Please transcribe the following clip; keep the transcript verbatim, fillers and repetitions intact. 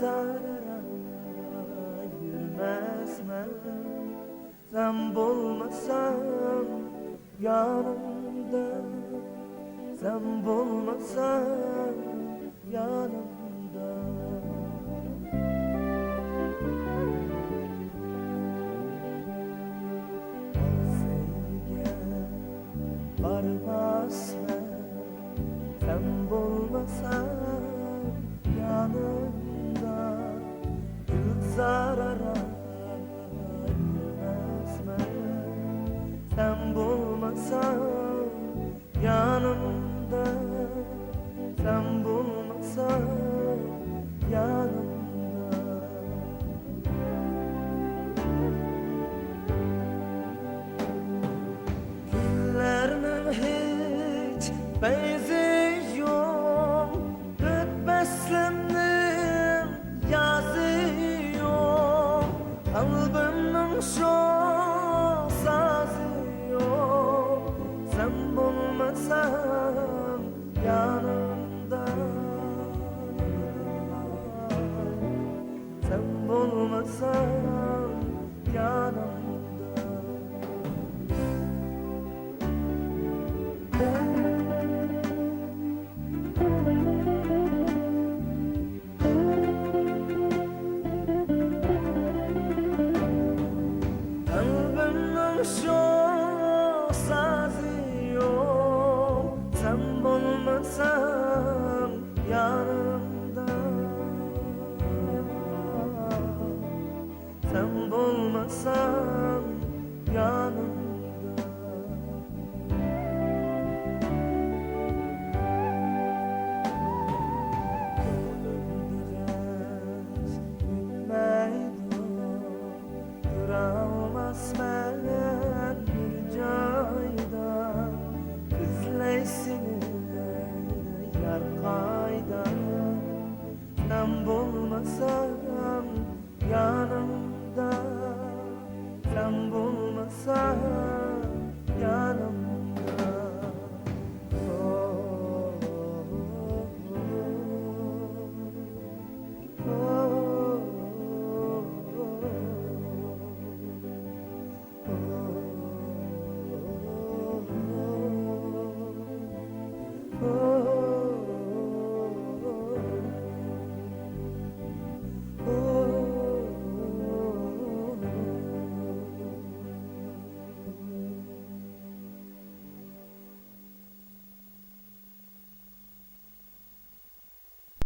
سارا يۈرمەسمەن، سەن بولمىساڭ يانىمدا، سەن بولمىساڭ يانىمدا. ئەلسەيگە بارماسمەن، سەن بولمىساڭ يانىمدا. گۈلزارا يۈرمەسمەن، سەن بولمىساڭ يانىمدا، سەن بولمىساڭ يانىمدا. كۈنلەرنىڭ ھېچ پەيزى يوق، تۆت پەسلىمنىڭ يازى يوق، قەلبىمنىڭ شۇ سازى يوق، سەن بولمىساڭ يانىمدا، سەن بولمىساڭ يانىمدا. قەلبىمنىڭ شۇ سازى يوق، سەن بولمىساڭ يانىمدا، سەن بولمىساڭ يانىمدا. بىغەش ئۆتمەيدۇ، تۇرالماسمەن بىر جايدا. ئىزلەي سېنى يار قايدا، سەن بولمىساڭ يانىمدا، سەن بولمىساڭ